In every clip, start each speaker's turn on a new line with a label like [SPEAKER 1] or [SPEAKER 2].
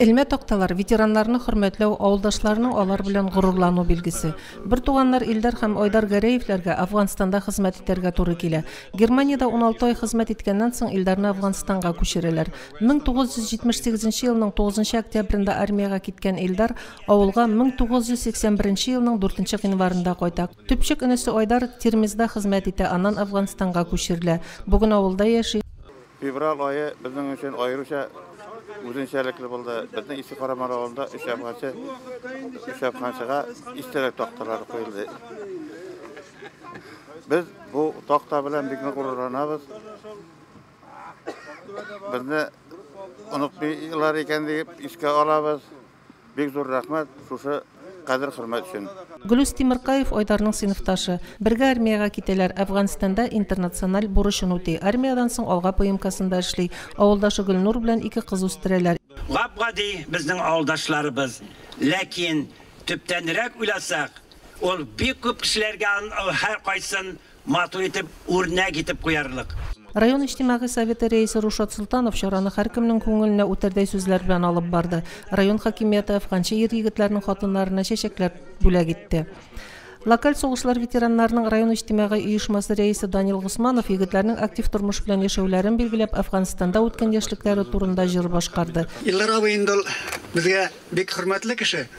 [SPEAKER 1] Элмә такталар, ветераннарны хөрмәтләү, авылдашларының алар белән горурлану билгесе. Бертуганнар Илдар һәм Айдар Гәрәевләргә Әфганстанда хезмәт итәргә туры килә. Германиядә 16 ай хезмәт иткәннән соң Илдарны Әфганстанга күчерәләр. 1978 елның 9 октябрендә армиягә киткән Илдар авылга 1981 елның 4 гыйнварында кайта. Төпчек энесе Айдар Термезда хезмәт итә, аннан Әфганстанга күчерелә. Бүген авылда яши.
[SPEAKER 2] Февраль ае безнең өчен аеруча үзенчәлекле булды. Безнең Иске Карамал авылында өч әфганчы, өч әфганчыга истәлек такталары куелды. Без бу такта белән бик нык горурланабыз. Безне онытмыйлар икән дип искә алабыз. Бик зур рәхмәт шушы кадер-хөрмәт өчен.
[SPEAKER 1] Гөлүс Тимеркаев, Айдарның сыйныфташы. Бергә армиягә китәләр. Әфганстанда интернациональ бурычын үти. Армиядән соң Алга ПМКсында эшли. Авылдашы Гөлнур белән ике кыз үстерәләр.
[SPEAKER 3] Гап-гади безнең авылдашларыбыз. Ләкин төптәнрәк уйласак, ул бик күп кешеләргә һәркайсын Матур итеп, үрнәк итеп куярлык.
[SPEAKER 1] Район иҗтимагый советы рәисе Рушат Солтанов чараны һәркемнең күңеленә үтәрдәй сүзләр белән алып барды. Район хакимияте әфганчы ир-егетләрнең хатыннарына чәчәкләр бүләк итте. Локаль сугышлар ветераннарының район иҗтимагый оешмасы рәисе Данил Госманов егетләрнең актив тормыш белән яшәүләрен билгеләп, Әфганстанда үткән яшьлекләре турында җыр башкарды.
[SPEAKER 4] Илдар абый инде ул безгә Бик хөрмәтле кеше.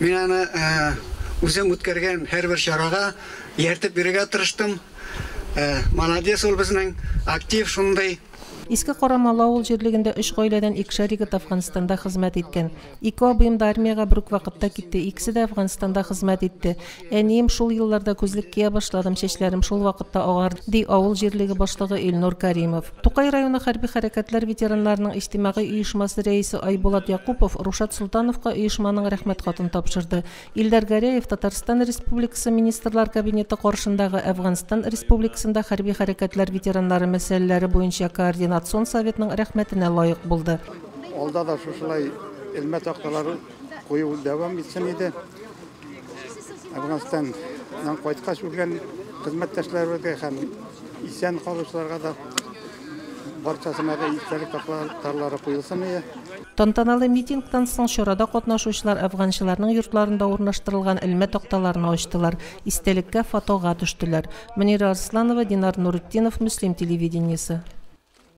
[SPEAKER 4] Мин аны үзем үткәргән һәрбер чарага ияртеп йөрергә тырыштым. Молодец ул безнең, актив шундый.
[SPEAKER 1] Иске Карамалы авыл җирлегендә өч гаиләдән икешәр егет Әфганстанда хезмәт иткән. Ике абыем да армиягә бер үк вакытта китте, икесе дә Әфганстанда хезмәт итте. Әнием, шул елларда күзлек кия башладым, чәчләрем шул вакытта агарды, ди авыл җирлеге башлыгы Илнур Кәримов. Тукай районы хәрби хәрәкәтләр ветераннарының иҗтимагый оешмасы рәисе Айбулат Якупов Рушат Солтановка оешманың Рәхмәт хатын тапшырды. Илдар Гәрәев Татарстан Республикасы Министрлар Кабинеты каршындагы Әфганстан Республикасында хәрби хәрәкәтләр ветераннары мәсьәләләре буенча координацион советның Рәхмәтенә лаек булды.
[SPEAKER 2] Алда да шушылай элмә такталар кую дәвам итсен иде. Әфганстаннан кайткач үлгән хезмәттәшләребезгә һәм исән калучыларга да барчасына да истәлек такталары куелсын иде.
[SPEAKER 1] Тантаналы митингтан соң чарада катнашучылар әфганчыларның йортларында урнаштырылган элмә такталарны ачтылар, истәлеккә фотога төштеләр. Мөнирә Арсланова, Динар Нуретдинов, Мөслим телевидениесе.